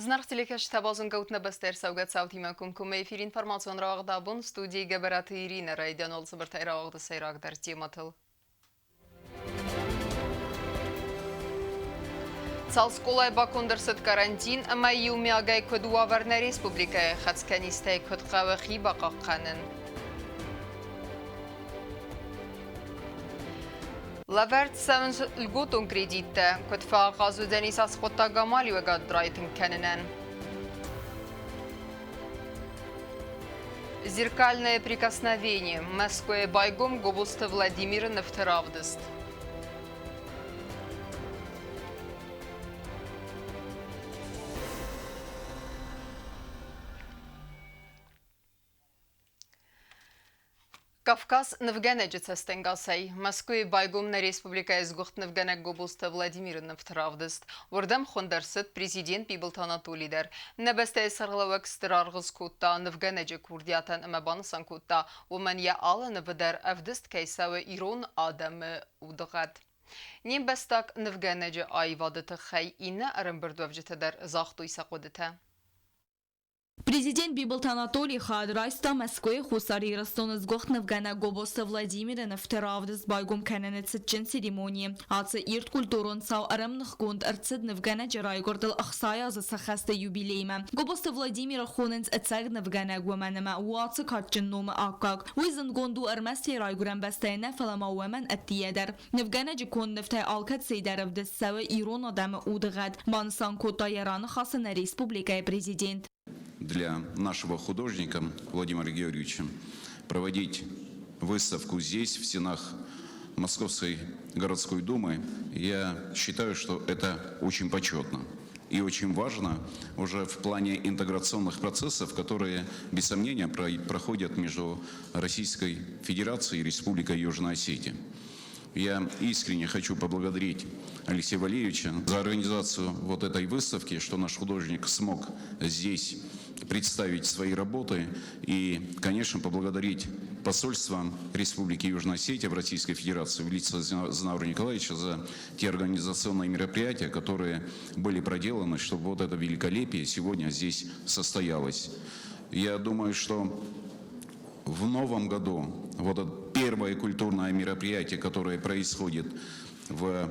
Зынаргъ телекӕсджытӕ, базонгӕут нӕ бӕстӕ ӕрцӕугӕ цаутимӕ комкоммӕ эфир информацион рауагъд абон студийы Гӕбӕраты Иринӕ райдиан уӕлцыбыртӕй рауагъды сӕйрагдӕр темӕтыл. Цал скъолайы баконд ӕрцыд карантин ӕмӕ иумиагӕй куыд уавӕр нӕ республикӕйы хӕцгӕнизтӕй куыд хъӕуы хи бахъахъхъӕнын? Лӕвӕрд цӕуынц льготон кредиттӕ, куыд фӕахъаз уыдзӕнис ацы хъуыддаг амалиуӕгад райтынг кӕнынӕн. Зеркальное прикосновение. Мӕскуыйы байгом Гобозты Владимиры нывты равдыст. Кавказ нывгӕнӕджы цӕстӕнгасӕй Мӕскуыйы байгом нӕ республикӕйы сгуыхт нывгӕнӕг Гобозты Владимиры нывты равдыст. Уырдӕм хуынд ӕрцыд президент Бибылты Анатоли дӕр. Нӕ бӕстӕйы сӕргълӕууӕг стыр аргъ скодта нывгӕнӕджы курдиатӕн ӕмӕ банысан кодта, уымӕн йӕ алы нывы дӕр ӕвдыст кӕй цӕуы ирон адӕмы удыгъӕд. Не мбӕстаг нывгӕнӕджы аивады тыххӕй иннӕ ӕрӕмбырдуӕвджытӕ дӕр загътой сӕ хъуыдытӕ. Президент Бибылты Анатолий хайад райста Мӕскуыйы Хуссар Ирыстоны сгуыхт нывгӕнӕг Гобозты Владимиры нывты равдыст байгом кӕныны цытджын церемонийы. Ацы ирд культурон цау ӕрӕмныхгонд ӕрцыд нывгӕнӕджы райгуырдыл 60 азы сӕххӕсты юбилеймӕ. Гобозты Владимиры хонынц ӕцӕг нывгӕнӕг, уымӕн ӕмӕ у ацы кадджын номы аккаг. Уый зындгонд у ӕрмӕст йӕ райгуырӕн бӕстӕйы нӕ, фӕлӕ ма уымӕн ӕддейӕ дӕр. Нывгӕнӕджы конд нывтӕй алкӕцыйы дӕр ӕвдыст цӕуы ирон адӕмы удыгъӕд, банысан кодта йӕ раныхасы нӕ республикӕйы президент. Для нашего художника Владимира Георгиевича проводить выставку здесь, в стенах Московской городской думы, я считаю, что это очень почетно и очень важно уже в плане интеграционных процессов, которые, без сомнения, проходят между Российской Федерацией и Республикой Южная Осетия. Я искренне хочу поблагодарить Алексея Валерьевича за организацию вот этой выставки, что наш художник смог здесь представить свои работы и, конечно, поблагодарить посольство Республики Южная Осетия в Российской Федерации в лице Знаура Николаевича за те организационные мероприятия, которые были проделаны, чтобы вот это великолепие сегодня здесь состоялось. Я думаю, что в новом году вот это первое культурное мероприятие, которое происходит в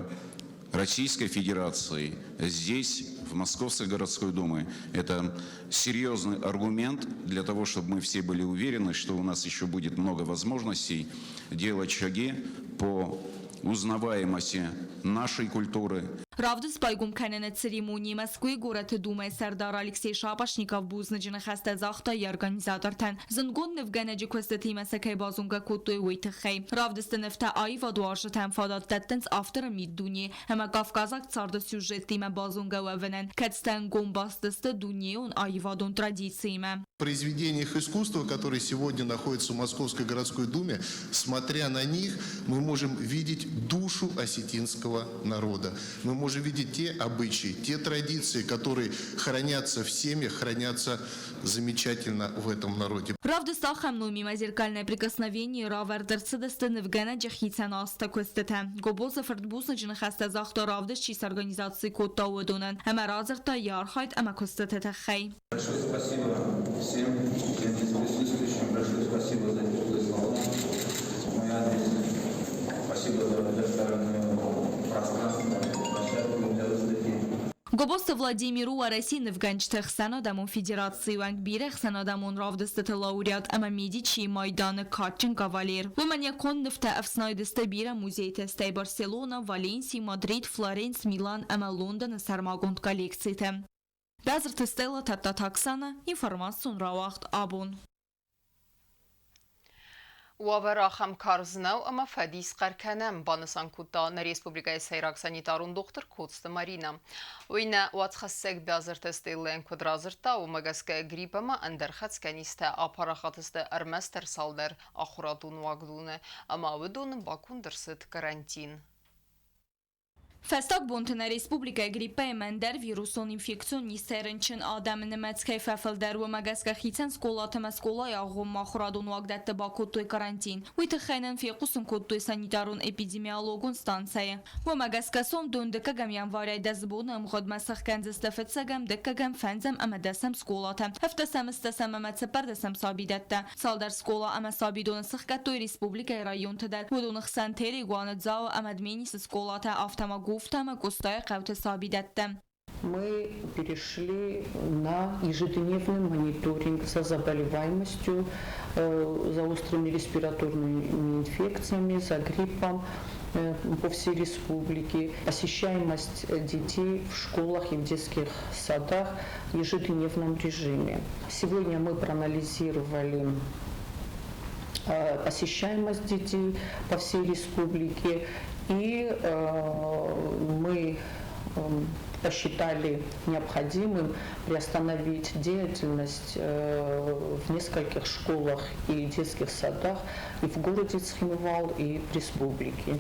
Российской Федерации, здесь, в Московской городской думе, это серьезный аргумент для того, чтобы мы все были уверены, что у нас еще будет много возможностей делать шаги по узнаваемости нашей культуры. Равдыст байгом кӕныны церемонийы Мӕскуыйы горӕты Думӕйы сӕрдар Алексей Шапошников бузныджы ныхӕстӕ загъта йӕ организатортӕн, зындгонд нывгӕнӕджы куыстытимӕ сӕ кӕй базонгӕ кодтой, уый тыххӕй. Равдысты нывтӕ аивадуарзджытӕн фадат дӕттынц авторы миддуне ӕмӕ кавказаг царды сюжеттимӕ базонгӕ уӕвынӕн, кӕцытӕ ӕнгом баст сты дунейон аивадон традициимӕ. Произведениях искусства, которые сегодня находятся в Московской городской думе, смотря на них, мы можем видеть душу осетинского народа. Мы можем видеть те обычаи, те традиции, которые хранятся в семьях, хранятся замечательно в этом народе. Равдыст ахӕм номимӕ «Зеркальное прикосновение» равӕрд ӕрцыдысты нывгӕнӕджы хицӕн азты куыстытӕ. Гобозы фырт бузныджы ныхӕстӕ загъта равдыст чи сорганизаци кодта, уыдонӕн ӕмӕ радзырдта йӕ архайд ӕмӕ куыстыты тыххӕй. Большое спасибо всем здесь присутствующим. Большое спасибо за теплые слова в мой адрес. Спасибо за предоставленное пространство, площадку для выставки. Гобозты Владимир у Уӕрӕсейы нывгӕнджыты ӕхсӕнадӕмон федерацийы уӕнг, бирӕ ӕхсӕнадӕмон равдыстыты лауреат ӕмӕ Медичийы майданы кадджын кавалер. Уымӕн йӕ конд нывтӕ ӕфснайд сты бирӕ музейтӕ, стӕй Барселона, Валенси, Мадрид, Флоренс, Милан ӕмӕ Лондоны сӕрмагонд коллекцитӕ. Бязырты Стелла, Тадтаты Оксана, информацион рауагъд абон. Уавӕр ахӕм карз нӕу ӕмӕ фӕдис хъӕр кӕнӕм, банысан кодта нӕ республикӕйы сӕйраг санитарон дохтыр Коцты Маринӕ. Уый нӕ уацхӕссӕг Бязырты Стеллӕйӕн куыд радзырдта, уымӕ гӕсгӕ грипп ӕмӕ ӕндӕр хӕцгӕ низтӕ апарахат сты ӕрмӕстдӕр цалдӕр ахуырадон уагдоны ӕмӕ уыдоны баконд ӕрцыд карантин. Фӕстаг бонты нӕ республикӕйы гриппӕй ӕмӕ ӕндӕр вирусон инфекцион низтӕй рынчын адӕмы нымӕц кӕй фӕфылдӕр, уымӕ гӕсгӕ хицӕн скъолатӕ ӕмӕ скъолайы агъоммӕ ахуырадон уагдӕтты бакодтой карантин. Уый тыххӕй нын фехъусын кодтой санитарон-эпидемиологон станцӕйы. Уымӕ гӕсгӕ сомдон дыккӕгӕм январӕй 10 боны ӕмгъуыдмӕ сӕхгӕндзысты фыццӕгӕм, дыккӕгӕм, фӕндзӕм ӕмӕ дӕсӕм скъолатӕ, ӕвддӕсӕм, ӕстдӕсӕм ӕмӕ цыппӕрдӕсӕм сабидӕттӕ. Цалдӕр скъола ӕмӕ сабидоны сыхгӕдтой республикӕйы районты дӕр. Уыдоны хсӕн Терегуаны, Дзауы ӕмӕ Дменисы скъолатӕ, афтӕ ма Гуфта ӕмӕ Къостайы хъӕуты сабидӕттӕ. Мы перешли на ежедневный мониторинг за заболеваемостью, за острыми респираторными инфекциями, за гриппом по всей республике. Посещаемость детей в школах и в детских садах в ежедневном режиме. Сегодня мы проанализировали посещаемость детей по всей республике, и мы посчитали необходимым приостановить деятельность в нескольких школах и детских садах и в городе Цхинвал, и в республике.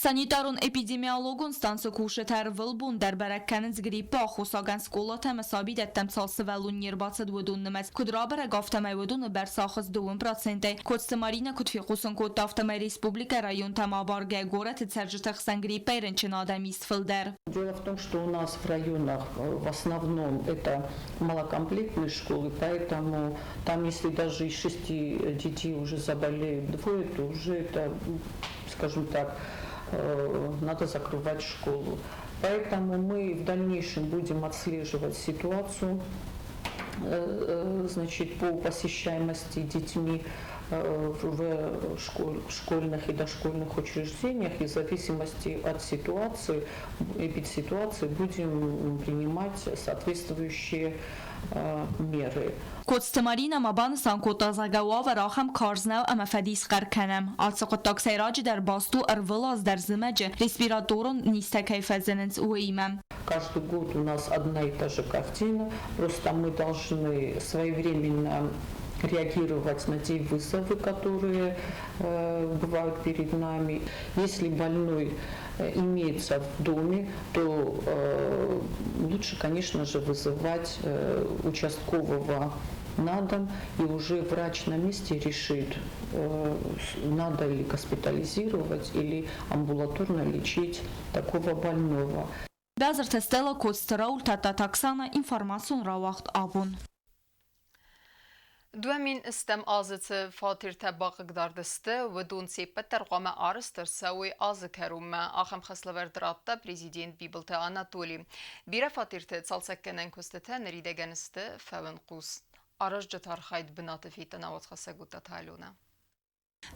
Санитарон-эпидемиологон станцы кусджытӕ ӕрвылбон дӕр бӕрӕг кӕнынц гриппы аххосагӕн скъолатӕ ӕмӕ сабидӕттӕм цал сывӕллон не рбацыд, уыдон нымӕц. Куыд рабӕрӕг, афтӕмӕй уыдоны бӕрц ахызт 2 процентӕй. Коцты Маринӕ куыд фехъусын кодта, афтӕмӕй республикӕйы районтӕм абаргӕ горӕты цӕрджыты хсӕн гриппӕй рынчын адӕм ис фылдӕр. Дело в том, что у нас в районах в основном это малокомплектные школы, поэтому там, если даже из шести детей уже заболеют двое, то уже это, скажем так, надо закрывать школу. Поэтому мы в дальнейшем будем отслеживать ситуацию, значит, по посещаемости детьми в школьных и дошкольных учреждениях, и в зависимости от ситуации, эпидситуации, будем принимать соответствующие меры. Коцты Маринӕ ма банысан кодта, зӕгъгӕ, уавӕр ахӕм карз нӕу ӕмӕ фӕдис хъӕр кӕнӕм. Ацы хъуыддаг сӕйраджыдӕр баст у, ӕрвылаз дӕр зымӕджы респираторон низтӕ кӕй фӕзынынц, уыимӕ. Каждый год у нас одна и та же картина. Просто мы должны своевременно реагировать на те вызовы, которые бывают перед нами. Если больной имеется в доме, то лучше, конечно же, вызывать участкового на дом, и уже врач на месте решит, надо ли госпитализировать или амбулаторно лечить такого больного. Бязырты Стелла, Коцты Рауль, Тадтаты Оксана, информацион рауагъд «Абон». 2001 азы цы фатертӕ бахъыгдард сты, уыдон се ппӕт дӕр хъуамӕ арӕзт ӕрцӕуой азы кӕронмӕ. Ахӕм хӕслӕвӕрд радта президент Бибылты Анатоли. Бирӕ фатерты цалцӕггӕнӕн куыстытӕ ныридӕгӕн сты фӕуынхъус. Аразджыты архайд бынаты федта нӕ уацхӕссӕг Уыдтаты Аленӕ.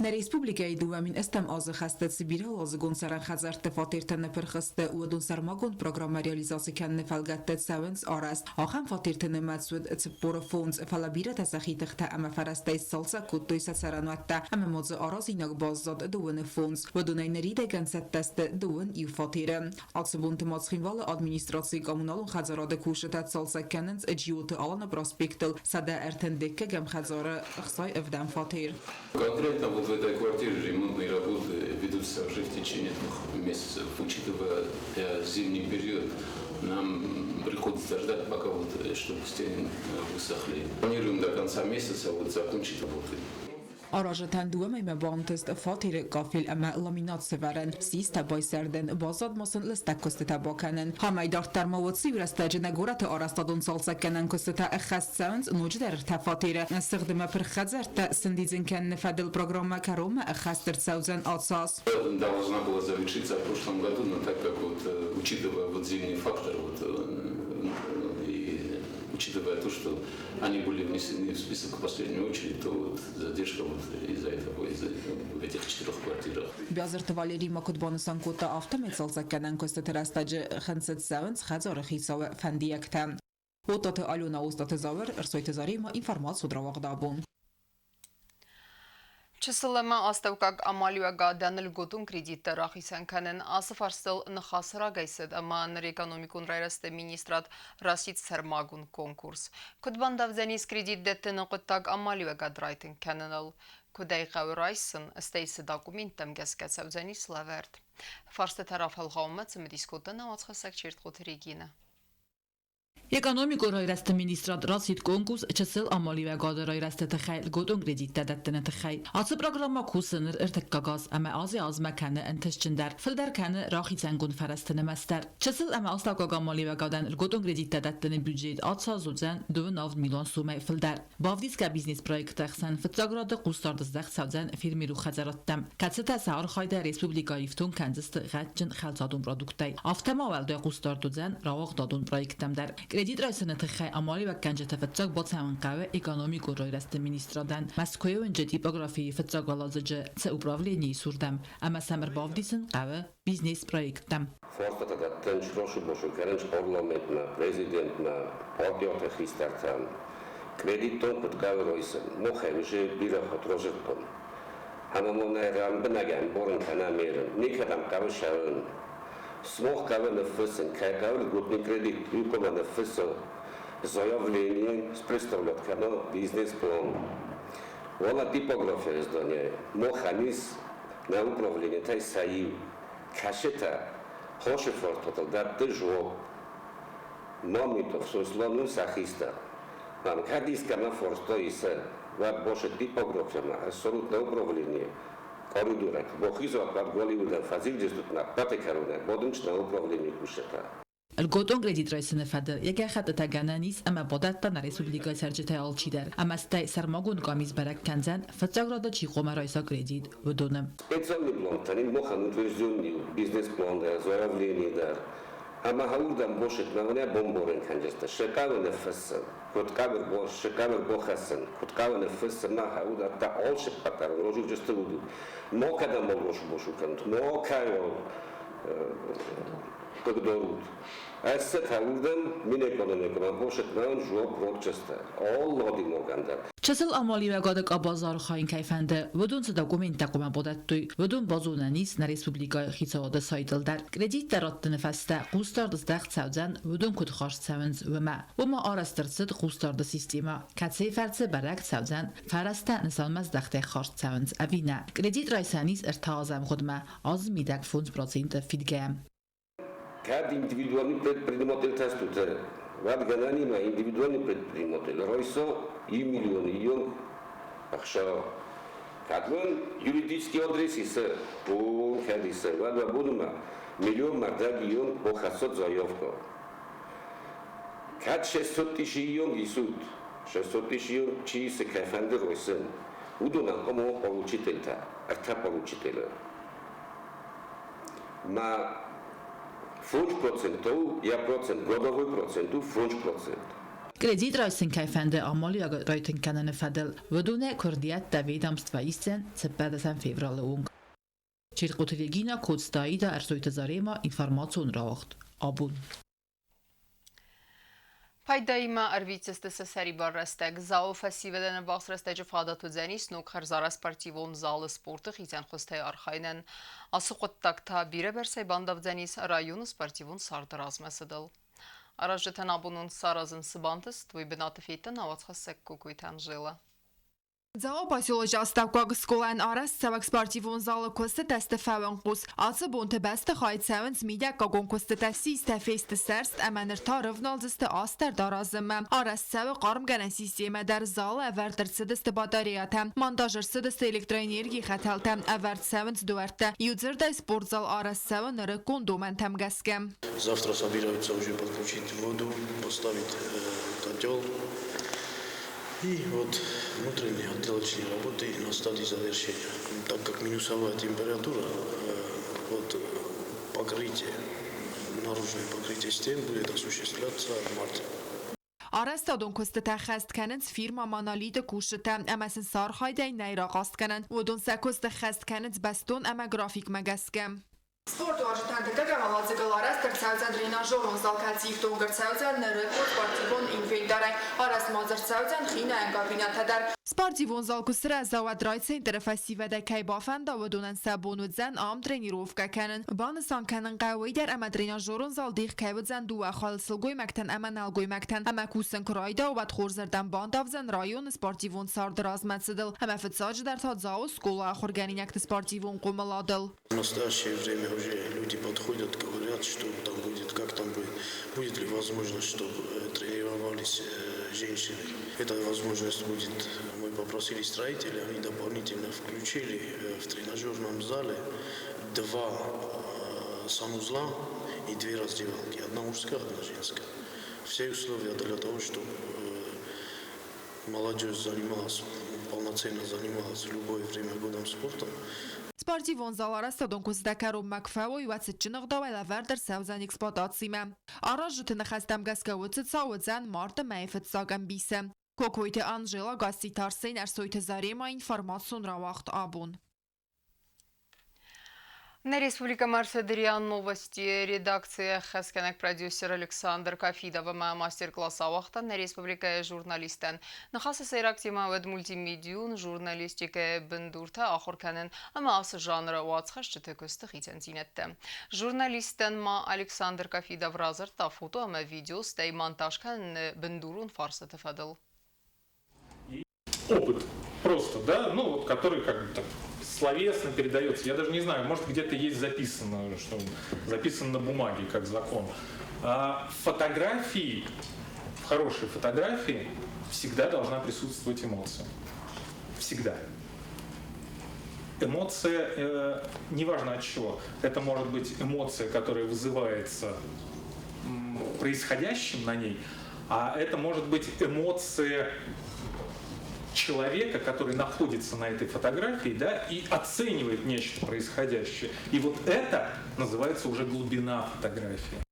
Нӕ республикӕйы 2008 азы хӕсты цы бирӕуӕладзыгон цӕрӕн хӕдзӕртты фатертӕ ныппырх сты, уыдон сӕрмагонд программӕ реализаци кӕныны фӕлгӕтты цӕуынц арӕзт. Ахӕм фатерты нымӕц уыд 45, фӕлӕ бирӕтӕ сӕхи тыхтӕ ӕмӕ фӕрӕзтӕй сцалцӕг кодтой сӕ цӕрӕнуӕттӕ, ӕмӕ ма дзы аразинаг баззад 25. Уыдонӕй ныридӕгӕн цӕттӕ сты 21 фатеры. Ацы бонты ма Цхинвалы администрацийы коммуналон хӕдзарады кусджытӕ цалцӕг кӕнынц Джиоты Аланы проспектыл 131-ӕм хӕдзары 67 фатер. Конкретно вот в этой квартире ремонтные работы ведутся уже в течение 2 месяцев. Учитывая зимний период, нам приходится ждать, пока вот, чтобы стены высохли. Планируем до конца месяца вот закончить работы. Аразджытӕн 2 мӕймӕ бантыст фатеры кафель ӕмӕ ламинат сӕвӕрын, систӕ байсӕрдын, баззад ма сын лыстӕг куыстытӕ бакӕнын. Амӕй дарддӕр ма уыцы иу рӕстӕджы нӕ горӕты арӕзтадон цалцӕггӕнӕн куыстытӕ ӕххӕст цӕуынц ноджыдӕр ӕртӕ фатеры. Сыгъд ӕмӕ пырх хӕдзӕрттӕ сӕндидзын кӕныны фӕдыл программӕ кӕронмӕ ӕххӕст ӕрцӕудзӕн ацы аз. Должна была завершиться в прошлом году, но так как вот, учитывая вот зимний фактор, вот, и учитывая то, что они были внесены в список в последнюю очередь, то вот задержка вот из-за этого, из-за в этих четырех квартирах. Бязырты Валерий ма куыд банысан кодта, афтӕмӕй цалцӕггӕнӕн куыстыты рӕстӕджы хынцыд цӕуынц хӕдзары хицауы фӕндиӕгтӕ. Оттаты Алена, Остаты Зауыр, Ӕрсойты Заремӕ, информацион рауагъд «Абон». Чысыл ӕмӕ астӕуккаг амалиуӕгадӕн льготон кредиттӕ рахицӕн кӕнын. Ацы фарстыл ныхас рагӕй цыд, ӕмӕ ныр экономикон райрӕзты министрад расидт сӕрмагонд конкурс. Куыд бандавдзӕнис кредит дӕттыны хъуыддаг амалиуӕгад райтынг кӕныныл? Куыд ӕй хъӕуы райсын, стӕй цы документтӕм гӕсгӕ цӕудзӕнис лӕвӕрд. Фарстытӕ рафӕлгъауынмӕ цымыдис кодта нӕ уацхӕссӕг Чертхъоты Регинӕ. Экономикон райрӕзты министрад расидт конкурс чысыл амалиуӕгады райрӕзты тыххӕй льготон кредиттӕ дӕттыны тыххӕй. Ацы программӕ кусы ныр ӕртыккаг аз ӕмӕ азӕй-азмӕ кӕны ӕнтыстджындӕр, фылдӕр кӕны рахицӕнгонд фӕрӕзты нымӕц дӕр. Чысыл ӕмӕ астӕуккаг амалиуӕгадӕн льготон кредиттӕ дӕттыны бюджет ацы аз уыдзӕн 27 милуан сомӕй фылдӕр. Бавдисгӕ бизнес-проектты хсӕн фыццаг рады хъусдард здӕхт цӕудзӕн фермерон хӕдзарадтӕм, кӕцытӕ сӕ архайды республикӕйы ифтонг кӕндзысты гъӕдджын хӕлцадон продукттӕй. Афтӕ ма уӕлдай хъусдард уыдзӕн рауагъдадон проекттӕм дӕр. Кредит райсыны тыххӕй амалиуӕггӕнджыты фыццаг бацӕуын хъӕуы экономикон райрӕзты министрадӕн Мӕскуыйы уынджы типографийы фыццаг уӕладзыджы цы управленийы цурдӕм ӕмӕ сӕм ӕрбавдисын хъӕуы бизнес-проекттӕм. Фарстатӕ дӕттынц росубосы кӕнынц парламентмӕ, президентмӕ, партиаты хистӕртӕм. Кредиттон куыд хъӕуы райсын, махӕй уже бирӕ хатт радзырдтон. Ӕмӕ ма нӕ рӕмбынӕг ӕмбарын кӕнӕм ерын, никӕдӕм хъӕуы цӕуын. Смах хъӕуы ныффыссын, кӕй хъӕуы льготный кредит, уый хъуамӕ ныффысса заявление, спредставлять кӕна бизнес-план. Уӕлӕ типография здание махӕн ис нӕ управлениетӕй сӕ иу. Кӕсетӕ, хосы фартотыл дӕтты жуоб. Мамитов Сослан у сӕ хистӕр. Мам кӕд искӕмӕ форстой исы, уӕд босы типографиямӕ ссарут нӕ управление коридорӕй. Бахизат уӕд Голливудӕн фӕзилдзыстут нӕ ӕппӕты кӕронӕй, бадынц нӕ управленийы кусджытӕ. Льготон кредит райсыны фӕдыл йӕ гӕххӕттытӕ гӕнӕн ис ӕмӕ бадӕтта нӕ республикӕйы цӕрджытӕй алчидӕр, ӕмӕ стӕй сӕрмагонд къамис бӕрӕг кӕндзӕн, фыццаг рады чи хъуамӕ райса кредит, уыдоны. Специальный план та махӕн утвержденный бизнес-план дӕр, заявление дӕр. Ӕмӕ уырдӕм босытмӕ бомборын кӕнджысты. Цы хъӕуы ныффыссын, куыд хъӕуы цы хъӕуы бахӕссын, куыд хъӕуы ныффыссын, мах уыдӕттӕ алцыппӕт дӕр розилджысты уыд. Макӕдӕм босу кӕнут, макӕйуал хъыгдарут. Ӕссӕтӕ уырдӕм Минэкономикӕмӕ босытмӕ жуап ротчысты. Алы адӕймагӕн дӕр. Чысыл амалиуӕгады къабаз архайын кӕй фӕнды, уыдон цы документтӕ хъуамӕ бадӕттой, уыдон базонӕн ис нӕ республикӕйы хицауады сайтыл дӕр. Кредиттӕ раттыны фӕстӕ хъусдард здӕхт цӕудзӕн, уыдон куыд хаст цӕуынц, уымӕ. Уымӕ арӕзт ӕрцыд хъусдарды системӕ, кӕцыйы фӕрцы бӕрӕг цӕудзӕн, фӕрӕзтӕ нысанмӕздӕхтӕй хаст цӕуынц ӕви нӕ. Кредит райсӕн ис ӕртӕ азы ӕмгъуыдмӕ, азы мидӕг 5% фидгӕйӕ. Кӕд индивидуальный предприниматель стут, уӕд гӕнӕнимӕ индивидуальный предприниматель райса 1 миллион ион ӕхца. Кӕд уын юридический адрес исы, бон кӕд исы, уӕд уӕ бонмӕ миллион мӕрдӕг ион бахӕссот заявка. Кӕд 600 тысячи ион исут, 600 тысячи ион чи исы, кӕй фӕнды райсын, уыдонӕн хъуамӕ уа поручительтӕ, ӕртӕ поручителы. Ма 5% йӕ процент, годовой процент у 5%. Кредит райсын кӕй фӕнды амалиуӕг райтынг кӕныны фӕдыл, уыдонӕй куырдиӕттӕ ведомство исдзӕн 14 февралы онг. Чертхъоты Регина, Коцты Аида, Ӕрсойты Зарема, информацион рауагъд. Абон. Пайдаимӕ ӕрвитдзысты сӕ сӕрибар рӕстӕг. Дзауы фӕсивӕдӕн ӕввахс рӕстӕджы фадат уыдзӕнис ног хӕрзарӕзт спортивон залы спорты хицӕн хуызтӕй архайынӕн. Ацы хъуыддаг та бирӕбӕрцӕй бандавдзӕнис районы спортивон царды размӕцыдыл. Аразджытӕн абон уын саразын цы бантыст, уый бынаты федта нӕ уацхӕссӕг Кокойты Анжела. Дзауы поселочы астӕуккаг скъолайӕн арӕзт цӕуӕг спортивон залы куыстытӕ сты фӕуӕнхъус. Ацы бонты бӕстыхайы цӕуынц мидӕггагон куыстытӕ, систӕ фесты сӕрст ӕмӕ ныр та рывналдзысты астӕрд аразынмӕ. Арӕзт цӕуы хъармгӕнӕн системӕ дӕр, залы ӕвӕрд ӕрцыдысты батареятӕ, монтаж ӕрцыдысты электроэнергийы хӕтӕлтӕ, ӕвӕрд цӕуынц дуӕрттӕ. Иудзырдӕй спортзал арӕзт цӕуы нырыккон домӕнтӕм гӕсгӕ. Завтра собираются уже подключить воду, поставить котел. И вот внутренние отделочные работы на стадии завершения. Так как минусовая температура, вот покрытие, наружное покрытие стен будет осуществляться в марте. Арӕзтадон куыстытӕ хӕст кӕнынц фирмӕ «Монолит»-ы кусджытӕ ӕмӕ сын сӕ архайдӕй нӕй рахъаст кӕнӕн. Уыдон сӕ куысты хӕст кӕнынц бӕстон ӕмӕ графикмӕ гӕсгӕ. Спортуарзджытӕн дыккӕгӕм уӕладзыгыл арӕзт ӕрцӕудзӕн тренажерон зал, кӕцы ифтонг ӕрцӕудзӕн нырыккон спортивон инвентарӕй. Арӕзт ма дзы ӕрцӕудзӕн хинайӕн кабинӕтӕ дӕр. Спортивон зал куы сырӕза, уӕд райцентры фӕсивӕдӕй кӕй бафӕнда, уыдонӕн сӕ бон уыдзӕн ам тренировкӕ кӕнын. Банысан кӕнын хъӕуы уый дӕр, ӕмӕ тренажерон зал дих кӕй уыдзӕн дыууӕ хайыл сылгоймӕгтӕн ӕмӕ нӕлгоймӕгтӕн. Ӕмӕ кусын куы райда, уӕд хорзӕрдӕм бандавдзӕн районы спортивон царды размӕцыдыл ӕмӕ фыццаджыдӕр та Дзауы скъолайы ахуыргӕнинӕгты спортивон хъомыладыл. В настоящее время уже люди подходят, говорят, что там будет, как там будет, будет ли возможность, чтобы тренировались женщины. Эта возможность будет. Мы попросили строителей, они дополнительно включили в тренажерном зале два санузла и две раздевалки. Одна мужская, одна женская. Все условия для того, чтобы молодежь занималась, полноценно занималась в любое время года спортом. Спортивон зал арӕзтадон куыстытӕ кӕронмӕ куы фӕуой, уӕд цытджын ӕгъдауӕй лӕвӕрд ӕрцӕудзӕн эксплуатацимӕ. Аразджыты ныхӕстӕм гӕсгӕ уыцы цау уыдзӕн марты мӕйы фыццаг ӕмбисы. Кокойты Анжела, Гасситы Арсен, Ӕрсойты Зарема, информацион рауагъд абон. Нӕ республикӕмӕ ӕрцыд РИА Новости редакцийы ӕххӕстгӕнӕг продюсер Александр Кафидов ӕмӕ мастер-класс ауагъта нӕ республикӕйы журналисттӕн. Ныхасы сӕйраг темӕ уыд мультимедион журналистикӕйы бындуртӕ ахуыр кӕнын ӕмӕ ацы жанры уацхӕсджыты куысты хицӕндзинӕдтӕ. Журналисттӕн ма Александр Кафидов радзырдта фото ӕмӕ видео, стӕй монтаж кӕныны бындурон фарстыты фӕдыл. Опыт просто, да, ну вот, который как бы так словесно передается. Я даже не знаю, может, где-то есть записано, что записано на бумаге как закон. А в фотографии, в хорошей фотографии всегда должна присутствовать эмоция. Всегда. Эмоция, неважно от чего, это может быть эмоция, которая вызывается происходящим на ней, а это может быть эмоция человека, который находится на этой фотографии, да, и оценивает нечто происходящее. И вот это называется уже глубина фотографии.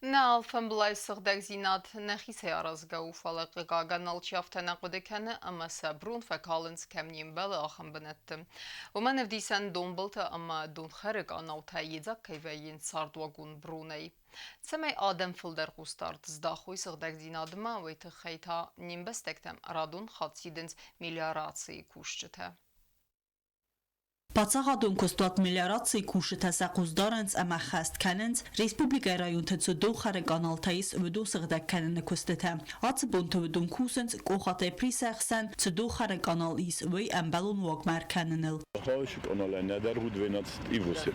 Нӕ алфӕмблай сыгъдӕгдзинад нӕхицӕй аразгӕ у, фӕлӕ, хъыгагӕн, алчи афтӕ нӕ хъуыды кӕны ӕмӕ сӕ брон фӕкалынц, кӕм не мбӕлы, ахӕм бынӕтты. Уымӕн ӕвдисӕн донбылтӕ ӕмӕ донхӕры къанаутӕ йедзаг кӕй вӕййынц цардуагон бронӕй. Цӕмӕй адӕм фылдӕр хъусдард здахой сыгъдӕгдзинадмӕ, уый тыххӕй та не мбӕстӕгтӕм радон хатт сидынц мелиорацийы кусджытӕ. Паддзахадон куыстуат мелиорацийы кусджытӕ сӕ хъус дарынц ӕмӕ хӕст кӕнынц, республикӕйы районты цы донхӕры къаналта ис, уыдон сыгъдӕг кӕныны куыстытӕ. Ацы бонты уыдон кусынц Къохатӕй Присы ӕхсӕн цы донхӕры къанал ис, уый ӕмбӕлон уагмӕ ӕркӕныныл. Хъӕуы къаналӕн нӕдӕр у 12,8,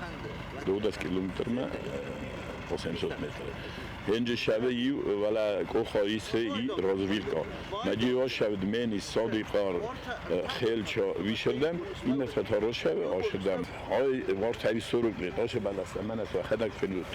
12 километрмӕ 800 метры. Хенджешаве ю вала коха исе и развилка. Надиошавд мени содиқар хелча вишердем, инесатарошав ашердем. Ай вартави сурук тоше баласта мен хедак фенут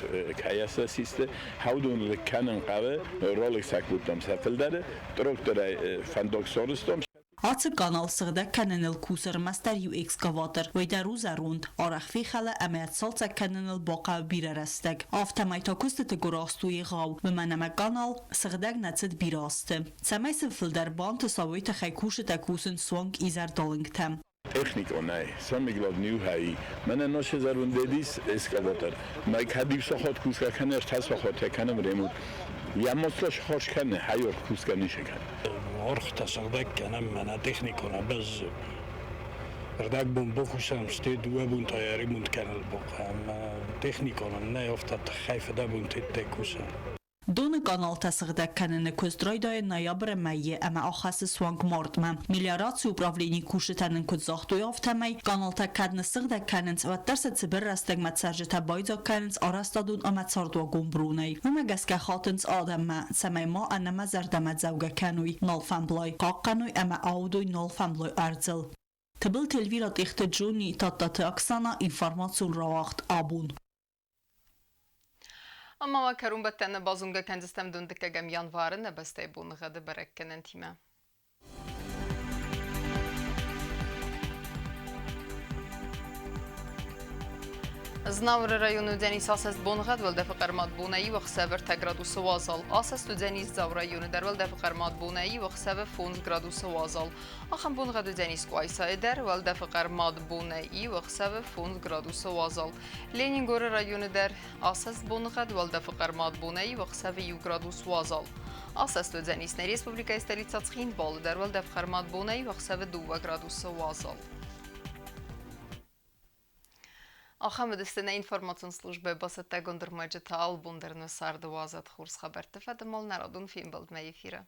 каяса систе хаудун канен qave ролик сакбутам сафилдаре тракторай фандок сорыстом. Ацы къанал сыгъдӕг кӕныныл кусы ӕрмӕстдӕр иу экскаватор, уый дӕр у зӕронд, арӕх фехӕлы ӕмӕ цалцӕг кӕныныл бахъӕуы бирӕ рӕстӕг. Афтӕмӕй та куыстыты гуырахст у егъау, уымӕн ӕмӕ къанал сыгъдӕг нӕ цыд бирӕ азты. Цӕмӕй сын фылдӕр бантыса, уый тыххӕй кусджытӕ кусынц суанг изӕрдалынгтӕм. Техниконӕй, самиглад нюхай, мӕнӕ ношезарвндедис эскаватор. Май кадивсохот куска кане, ртасохот кане ремут. Ямослош хош кане, хайор куска нише кане. Ӕргътӕ сыгъдӕг кӕнӕм, мӕнӕ техникон бӕззы. Ӕрдӕгбон бакусӕм, стӕй дыууӕ бон та ремонт кӕнын бахъӕуы. Техникон нӕй, афтӕ тыххӕй фыдӕбон тедтӕй кусӕм. Доны къаналтӕ сыгъдӕг кӕныны куыст райдайы ноябры мӕйы ӕмӕ ахӕссы суанг мартмӕ. Мелиорацийы управленийы кусджытӕ нын куыд загътой, афтӕмӕй къаналтӕ кӕд ныссыгъдӕг кӕнынц, уӕддӕр сӕ цыбыр рӕстӕгмӕ цӕрджытӕ байдзаг кӕнынц арӕзтадон ӕмӕ цардуагон бронӕй. Уымӕ гӕсгӕ хатынц адӕммӕ, цӕмӕй ма ӕнӕмӕ зӕрдӕмӕдзӕугӕ кӕной налфӕмблай, хъахъхъӕной ӕмӕ аудой налфӕмблай ӕрдзыл. Тыбылты Эльвира, Тъехты Джонни, Тадтаты Оксана, информацион рауагъд «Абон». Ӕмӕ уӕ кӕронбӕттӕны базонгӕ кӕндзыстӕм дыккӕгӕм январы нӕ бӕстӕйы боныгъӕды бӕрӕггӕнӕнтимӕ. Знауыры районы уыдзӕнис асӕст боныгъӕд, уӕлдӕфы хъӕрмад бонӕй иу ӕхсӕвы 3 градусы уазал. Асӕст уыдзӕнис Дзауы районы дӕр, уӕлдӕфы хъӕрмад бонӕй иу ӕхсӕвы 5 градусы уазал. Ахӕм боныгъӕд уыдзӕнис Къуайсайы дӕр, уӕлдӕфы хъӕрмад бонӕй иу ӕхсӕвы 5 градусы уазал. Ленингоры районы дӕр асӕст боныгъӕд, уӕлдӕфы хъӕрмад бонӕй иу ӕхсӕвы 1 градус уазал. Асӕст уыдзӕнис нӕ республикӕйы столицӕ Цхинвалы дӕр, уӕлдӕф хъӕрмад бонӕй иу ӕхсӕвы 2 градусы уазал. Ахӕм уыдысты нӕ информацион службӕ бацӕттӕгонд ӕрмӕджытӕ алыбон дӕр нӕ царды уадзӕд хорз хабӕртты фӕдыл нӕ радон фембӕлдмӕ эфиры.